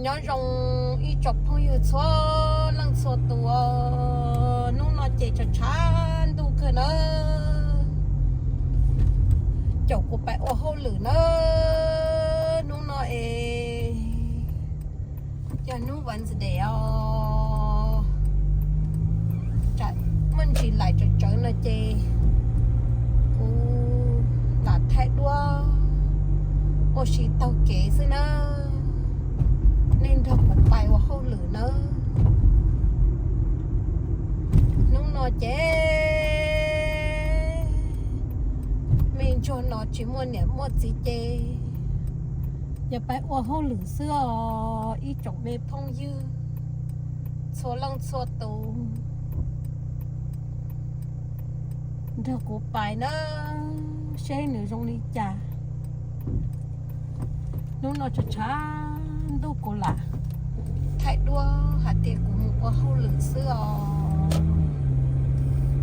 Nyob zoo ib tsoom phooj ywg txhua leej txhua tus, hnub no ces tshav tshav ntuj kawg nawb. Caum kuv pais ua hauj lwm nawb. Hnub no es yog hnub Wednesday os, muaj ntsis lais tsawv tsawv no ces kuv lam thaij duab ua si taug kev xwb nawb. Nej nrog kuv pais ua hauj lwm nawb. Hnub no ces me ntsuag no tsis muaj niam muaj txiv ces yog pais ua hauj lwm xwb os ib tsoom me phooj ywg txhua leej txhua tus. Nrog kuv pais nawb, seb nws zoo li cas. Hnub no tshav tshav ntuj kuv lam thaij duab hais tias kuv mus ua hauj lwm xwb os,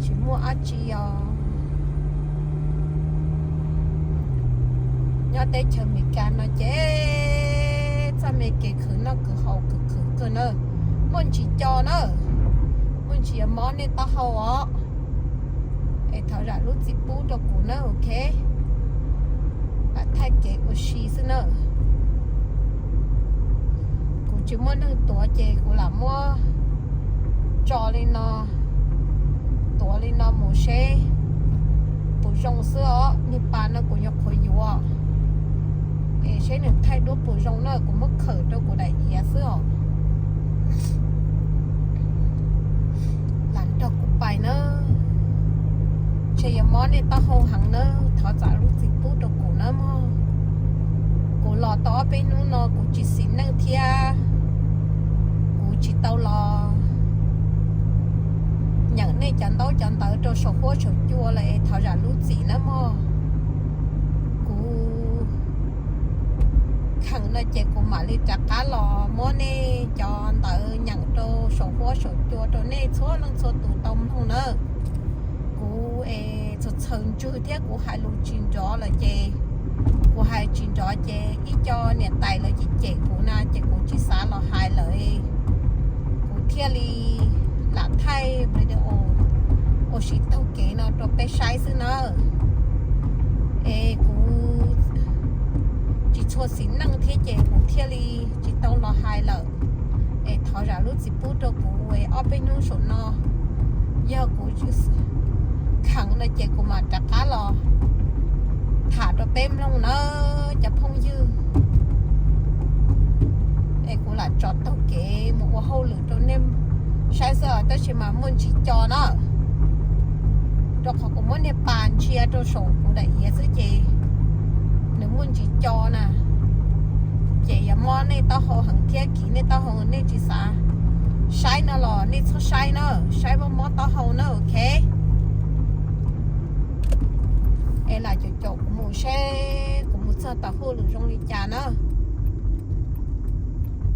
tsis muaj dab tsi os. Nyob teb chaws Amelikas no ces txoj me kev khwv noj khwv haus khwv khwv kawg na, muaj ntsis co na, muaj ntsis yuav mob nej taub hau os. Es thov zam lub txim pub rau kuv na, ok. Lam thaij kev ua si xwb na. Kuv tsis muaj neeg tuav ces kuv lam muab tso li no, tuav li no mus seb puas zoo xwb os. Niag pas no kuv nyuam qhuav yuav, es seb nws thaij duab puas zoo na, kuv muab khawm rau kuv daim iav xwb os. Lam nrog kuv pais nawb, ntshe yuav mob nej taub hau heev nawb, thov zam lub txim pub rau kuv nawb mog. Kuv los tau ob peb hnub no kuv tsis xis neej thiab kuv tsis tau los nyeem nej cov ntaub cov ntawv rau saum huab saum cua lawm es thov zam lub txim nawb mog. Kuv kheem no ces kuv mam li rov qab los muab nej cov ntawv nyeem rau saum huab saum cua rau nej txhua leej txhua tus tau mloog nawb. Kuv es txhaws txhaws ntswg thiab kuv hais lus tsis nrov lawm ces, kuv hais tsis nrov ces ib co niam tais lawv cem cem kuv na ces kuv tsis xav los hais lawm. Kuv thiaj li lam thaij video ua si taug kev no rau peb saib xwb na. Es kuv tsis tshua xis neej thiab ces kuv thiaj li tsis tau los hais lawm. Es thov zam lub txim pub rau kuv es ob peb hnub saum no yog kuv kheem no ces kuv mam rov qab los tham rau peb mloog nawb cov phooj ywg. Es kuv lam tso taug kev mus ua hauj lwm rau nej saib xwb os, tab sis mas muaj ntsis co na, rau qhov kuv muab niag pas ntsia rau saum kuv daim iav xwb ces nws muaj ntsis co na, ces yuav mob nej taub hau heev thiab kiv nej taub hau, nej tsis xav saib no los nej txhob saib na, saib muaj mob taub hau na, ok. Es lam caum caum kuv mus seb kuv mus txog tom hauj lwm zoo li cas na.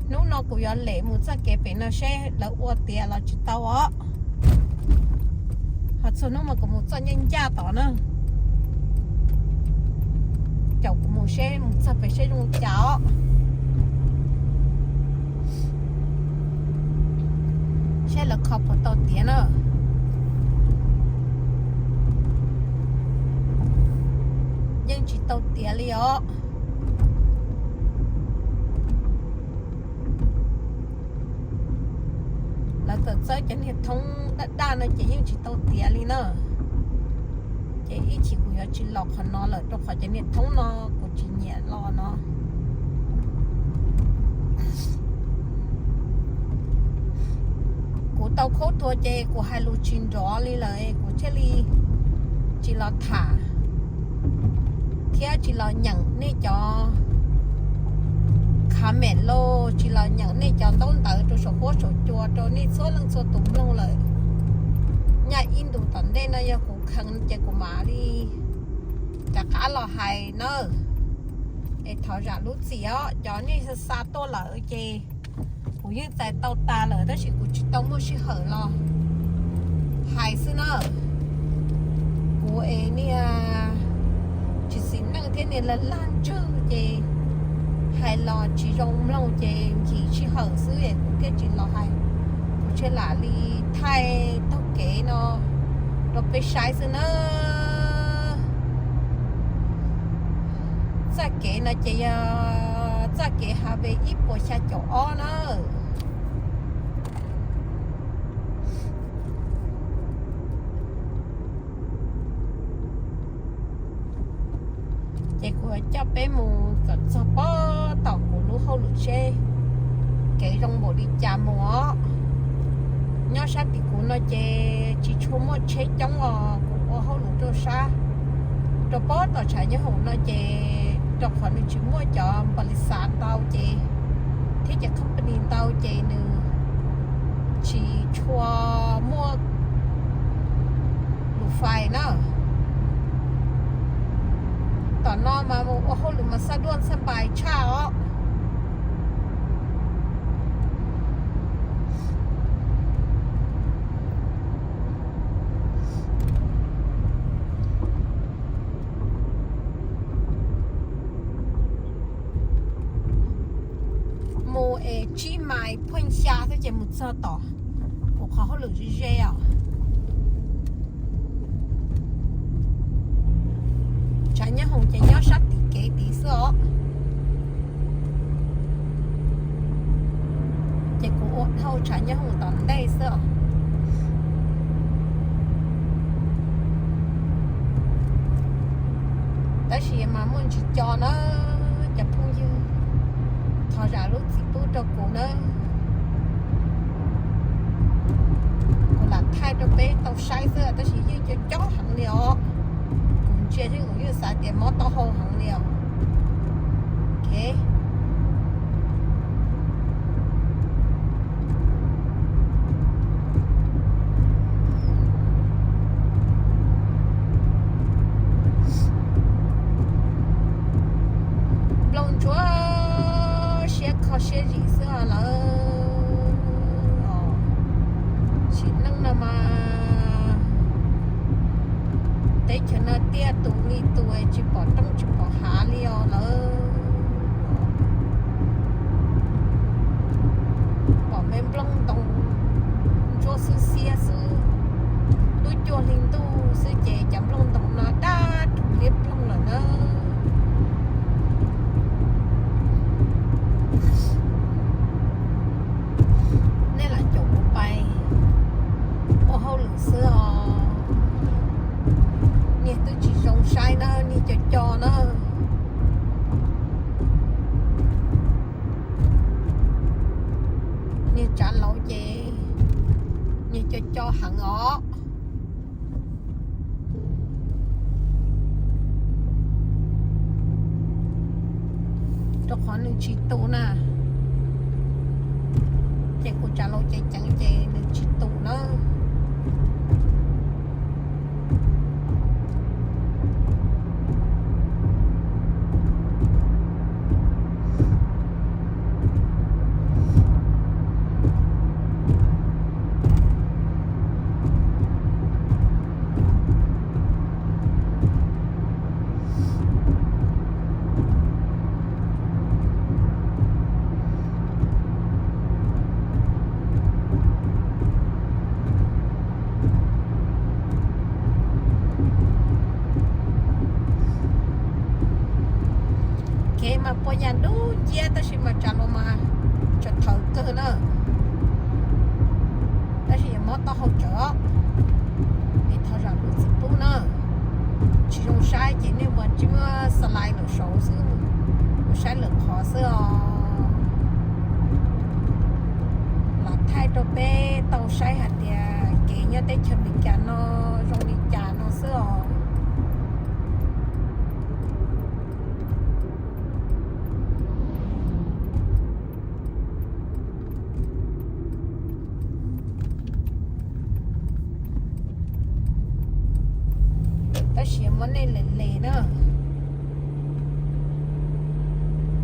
Hnub no kuv yuav lem mus txoj kev pem no seb lawv ua tiav los tsis tau os. Ho txhua hnub mas kuv mus txoj ncaj ncaj tod na. Caum kuv mus seb mus txog pem seb zoo li cas os. Seb lawv kho puas tau tiav na. Yeej tsis tau tiav li os. Lawv txawm txawb cov niag thoob daj daj no ces yeej tsis tau tiav li na. Ces ib chim kuv yuav tsis los qhov no lawm rau qhov cov niag thoob no kuv tsis nyiam los no. Kuv tau khaub thuas ces kuv hais lus tsis nrov li lawm, kuv thiaj li tsis los tham thiab tsis los nyeem nej cov comment los tsis los nyeem nej cov ntaub ntawv rau saum huab saum cua rau nej txhua leej txhua tus mloog lawm. Nyaj ib ntus tom ntej no yog kuv kheev ces kuv mam li rov qab los hais nawb. Es thov zam lub txim os, cov nej xa xa tuaj lawm ces kuv yeej txais tau tas lawm tab sis kuv tsis tau muaj sij hawm los hais xwb na. Kuv es niag tsis xis neej thiab niag lag lag ntswg ces Hais los tsis zoo mloog ces ncim sij hawm xwb es kuv thiaj tsis los hais. Kuv thiaj lam li thaij txoj kev no rau peb saib xwb na. Txoj kev no ces yog txoj kev Highway ib puas xya caum ob na. Ces kuv coj peb mus kom txog pob tom kuv lub hauj lwm seb kev zoo npaum li cas mus os. Nyob sab tim kuv no ces tsis tshua muaj tsheb coob os, kuv ua hauj lwm rau sab, rau pob tom tshav nyob hoom no ces rau qhov nws tsis muaj cov npaus lis xav ntau ces thiab cov company ntau ces nws tsis tshua muaj lus fais na. Tom no mas ua hauj lwm mas xaj duaj xaj npais tshaj os. Mus es tsib mais phuaj xya xwb ces mus txog tom kuv qhov hauj lwm ze ze os. Tshav nyob hoom ces nyob sab tim kev tid xwb os. Ces kuv ua dhau tshav nyob hoom tom ntej xwb os. Tab sis mas muaj ntsis co na cov phooj ywg, thov zam lub txim pub rau kuv na. Kuv lam thaij rau peb tau saib xwb tab sis yeej co co heev li os. Kuv ntsia xwb kuv yeej xav tias mob taub hau heev li os. Nplooj ntsuab siab kho siab zim xwb os lawm. Sim neej no mas teb chaws no tiaj tus li tus tsis pom roob tsis pom hav li os lawm. Pom me nplooj ntoo ntsuab xwb xiab xwb, lub cuaj hli ntuj xwb ces cov nplooj ntoo no dab rhuv liab ploog lawm na. Nej lam caum kuv pais ua hauj lwm xwb os. Niag twb tsis zoo saib na, niag co co na. Niag tsav laus ces niag co co heev os. Rau qhov nws tsis tu na, ces kuv tsav laus ceev ceev ces nws tsis tu na. Kev mas puas yam dub nciab tab sis mas tsav laus mas tsav thawv kawg na. Tab sis yuav mob taub hau tsawv os. Es thov zam lub txim pub na. Tsis zoo saib ces nej mus tsis muab xas lais lawm saud xwb, mus saib lawm qhov xwb os. Los thaij rau peb tau saib hais tias kev nyob teb chaws Amelikas no zoo li cas no xwb os. Tab sis muab nej lem lem na,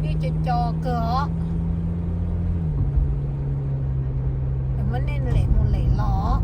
yeej co co kawg os. Muab nej lem mus lem los.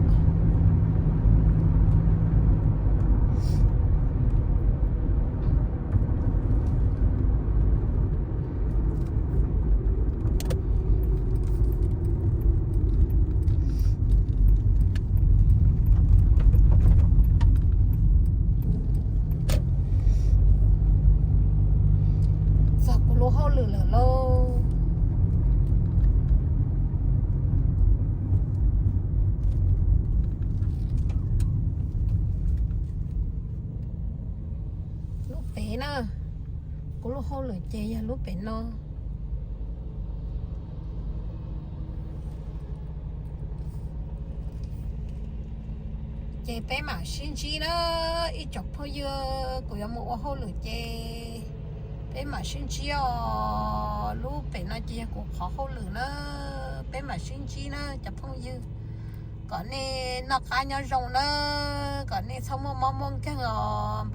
Lub hauj lwm lawm lauj. Lub pem na, kuv lub hauj lwm ces yog lub pem no. Ces peb mam sib ntsib na, ib tsoom phooj ywg, kuv yuav mus ua hauj lwm ces peb mam sib ntsib os. Lub pem no ces yog kuv qhov hauj lwm na, peb mam sib ntsib na cov phooj ywg. Kom nej noj qab nyob zoo na, kom nej txhob muaj mob muaj nkeeg os.